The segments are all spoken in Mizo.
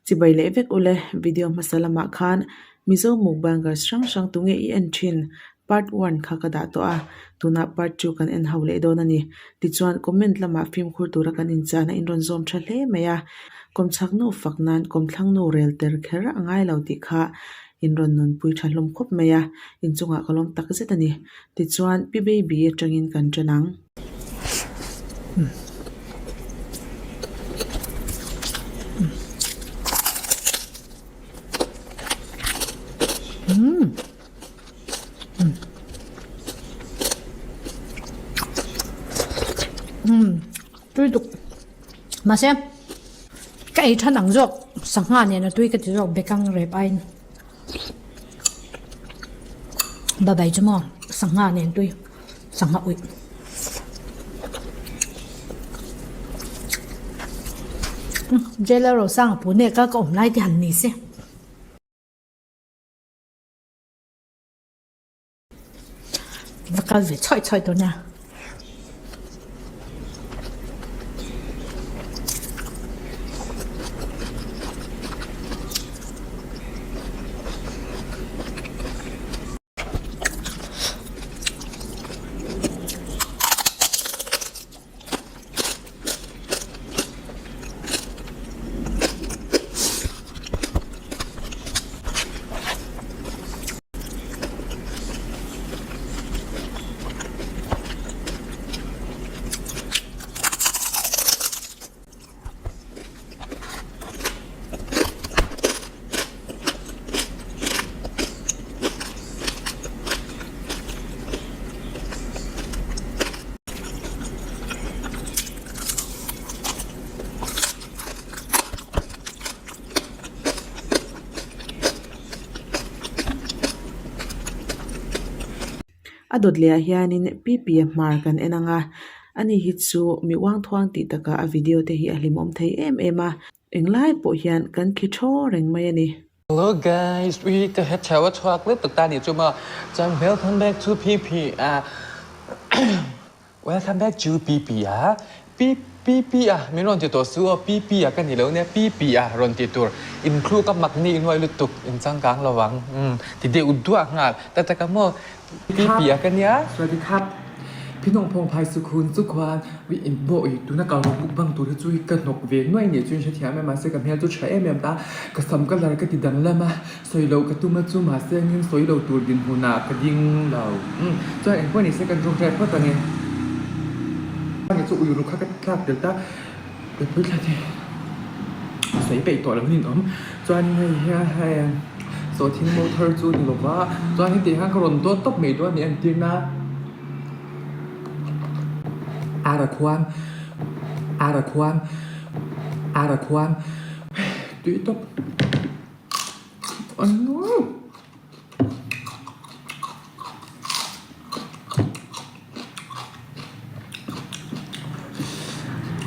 Chibai leh vek ule, video hmasa lamah khan Mizo mukbangers hrang hrang tunge i en thin? Part one kha ka dah tawh a, tunah part two kan en ho leh dawn a ni. Tichuan comment lamah fimkhur tura kan inchahna in rawn zawm tha hle mai a, kawmchhak nu fak nan kawmthlang nu rel ter kher a ngai lo tih kha in rawn nunpui tha hlawm khawp mai a, inchungah ka lawm tak zet a ni. Tichuan Pi Baby atangin kan ṭan ang. Tui duk mahse ka ei than ang zawk sangha nen a tui ka ti zawk bekang rep aiin babai chu maw sangha nen tui sangha uih. Jailer Rosanga Pune ka ka awm lai te han ni se. Va kal ve chawih chawih dawn a. A dawt leh ah hianin Pi Pi a hmar kan en ang a ani hi chu mi uangthuang tih takah a video te hi a hlimawm thei em em a englai pawh hian kan khi thaw reng mai a ni. Hello guys, ui ka het chho a chhuak lut tak ta nih chu maw chuan welcome back to PP a welcome back to PP a P PP a min rawn ti tawh su aw PP a ka ni lo nia PP a rawn ti tur in thluk a mak ni inuai lutuk in changkang lo ang umm ti deuh duah nghal tak tak a maw PP a ka nia. สวัสดีครับ พี่น้องพงไพสุขุนสุขวานui in pawh ui tuna kal rawh mukbang tur hi chu hi ka hnawk ve nuai nih chuan hrethiam em mahse ka hmel chu tha em em ta ka sam colour ka ti danglam a sawi loh ka tum a chu mahse engin sawi lo tur dinhmunah ka ding lo umm chuan engpawh ni se kan rawng hriat phawt ange nge chu ui ruk kha ka thlak tel ta ka pui thla thei sawi peih tawh lo in awm chuan hei hian hei sawhthing mo thar chu ni lova chuan hetiang hian ka rawn dawt tawp mai dawn a ni entirna. Ara khuan ara khuan ara khuan tui tawp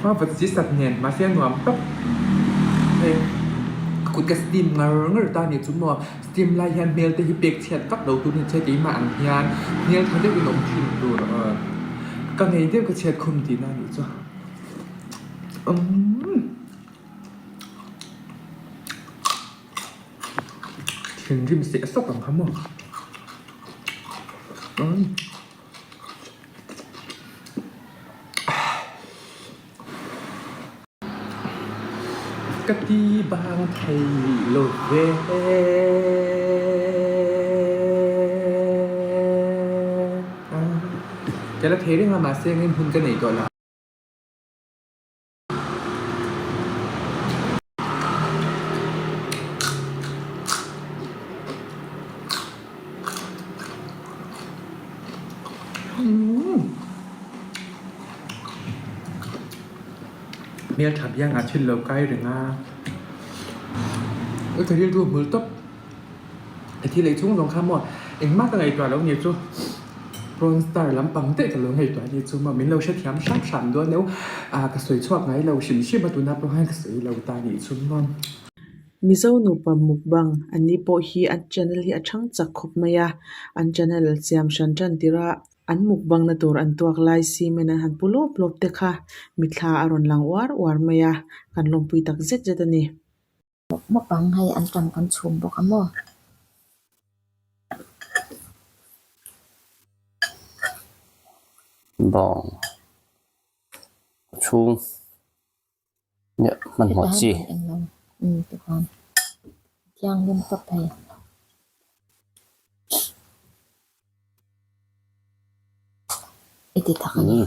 Khua vat si sat nen mahse a nuam tawp hei kut ka steam ngar ngar ta a ni chu maw steam lai hian hmel te hi pek chhiat vak lo tur a ni che keimah ang hian hmel tha deuhin a awm thin tur ka ngei deuh ka chhiat khum tihna a nih chu umm. Thinrim seh sawk ang kha maw umm. Ka ti bang thei lo ve. Ka la thei reng a mahse engin hun ka nei tawh lo. Hmel tha biang ah thil lo kai reng a, ka rilru hmul tawp ka thi leh chhung zawng kha maw engmah ka ngaihtuah lo ni chu prawn star lampang daih ka lo ngaihtuah ni chu maw min lo hrethiam hram hram dawn deuh a ka sawi chhuak ngai lo hrim hrim a tuna pawh hian ka sawi lo ta nih chu maw. Mizo nupa mukbang an ni pawh hi an channel hi a thang chak khawp mai a, an channel siam hran tan tirh a an mukbang na tur an tuak lai cement an han pu lawp lawp te kha mithla a rawn lang uar uar mai a, kan lawmpui tak zet zet a ni. Mawp mawp ang hei anṭam kan chhum bawk a maw. Bawng chhung nia hmanhmawh chi. Thianghlim tawp hei. I ti tak a ni.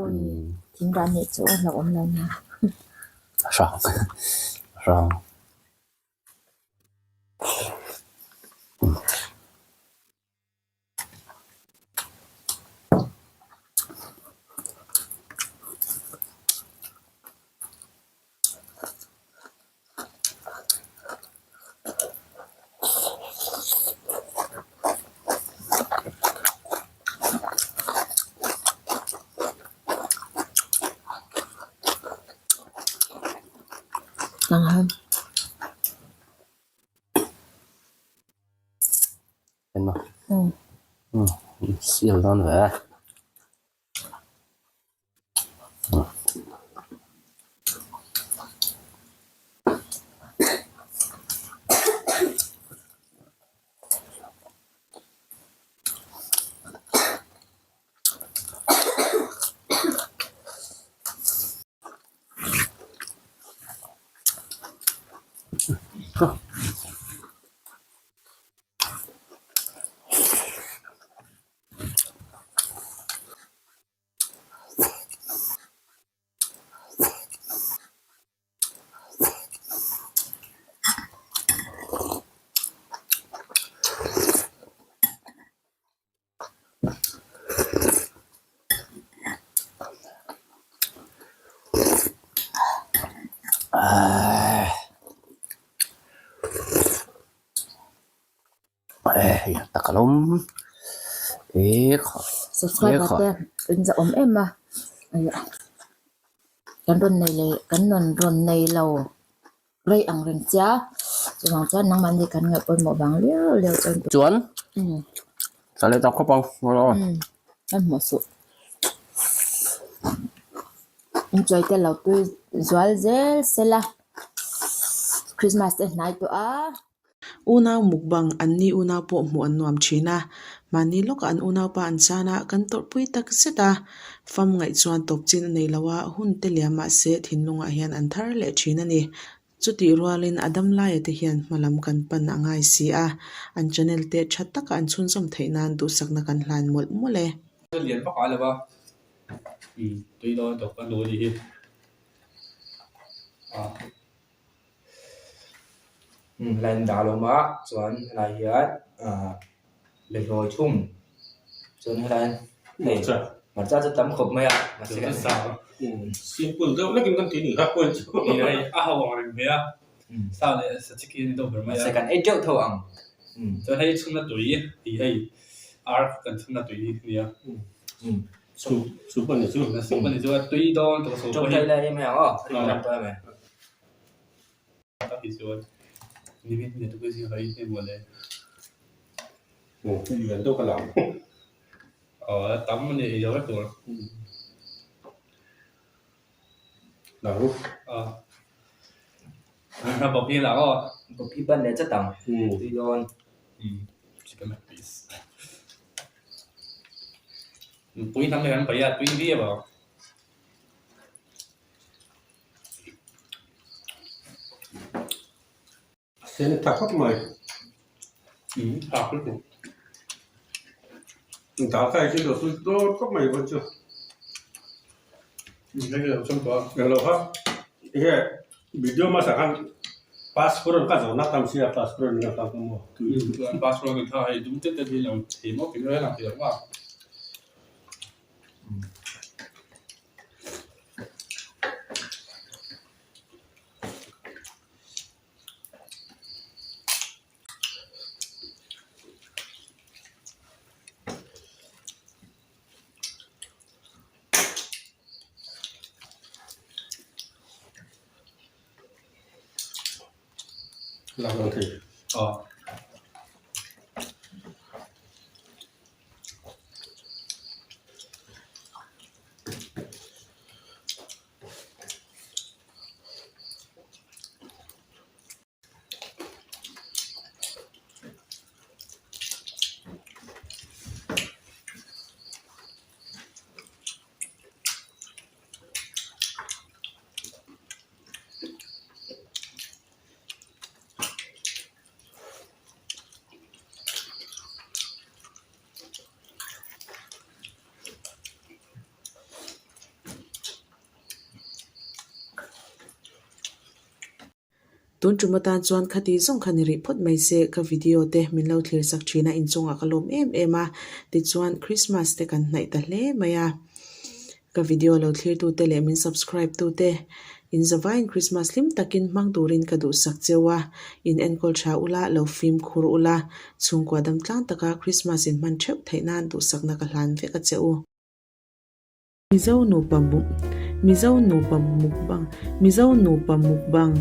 Ui thing rah nih chu hlauhawm lo nia. Hrang hrang. Sial dawn ve. Subscriber te in za awm em a kan rawn nei leh kan rawn rawn nei lo rei ang reng chia chuvang chuan nangmahni kan ngaih pawimawh vang liau liau chuan Chuan ka leh tak khawp ang kan hmuh suh in chawi te lo tui zual zel sela Christmas te hnai tawh a. Unau mukbang an ni unau pawh hmuh an nuam thin a, mahni lawkah an unaupa an chan a, kan tawrhpui tak zet a. Fam ngaih chuan tawp chin a nei lo a, hun te liam mahse thinlungah hian an thar leh thin a ni. Chutih rualin a dam laia te hian hma lam kan pan a ngai si a, an channel te tha taka an chhunzawm theih nan duhsakna kan hlan mawlh mawlh e. Lian vak a lo va, tui dawn tawp a nu a nih hi. Helai an dah lawm a chuan helai hian ahh behlawi thum chuan helai hei hmarcha chu tam khawp mai a simple deuh lekin kan ti a ni kha a ho ang reng ve a sa leh sa chi khi a ni deuh ber mai a mahse kan ei teuh tho ang chuan hei chhunna tui tih hei ar kan chhunna tui a nia soup soup a ni chu soup a ni chu a tui dawn tawh soup pawh hi tawngtai lai em em ang aw ring lam tawh em em. Tak hi chuan nimin ni tuk zing hai hei mawle. Aw lian deuh ka la ang. Aw tam a ni ei lo vek tur. La ru. Aw. Bawp hi la aw. Bawp hi ban leh chat ang. Tui dawn. Chicken leg piece. Pui hnam leh kan paih a tui viau ang. Sen tha khawp mai. Tha khawp mai. Dal kha hi chu dawn khawp mai pawn chu. Englo kha enge video hmasa khan passport ka zawhna tam sia passport nia ka maw. Passport tha hei dum tet tet hi lang thei maw tih mai lang thei lo a. Lang lang thei. Aw. Tun tum atan chuan khati zawng kha ni rih phawt mai se ka video te min lo thlir sak thin a inchungah ka lawm em em a tichuan Christmas te kan hnaih ta hle mai a. Ka video lo thlir tute leh min subscribe tute in zavaiin Christmas hlim takin hmang turin ka duhsak cheu a, in enkawl tha ula, lo fimkhur ula, chhungkua dam tlang taka Christmas in hman theuh theih nan duhsakna ka hlan vek a che u. Mizo nupa muk Mizo nupa mukbang Mizo nupa mukbang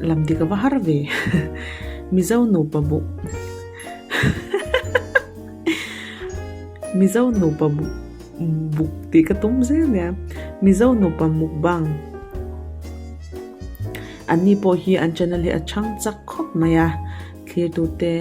Lam dik a va har ve Mizo nupa muk Mizo nupa buk tih ka tum zel nia. Mizo nupa mukbang an ni pawh hi an channel hi a chhang chak khawp mai a thlir tute.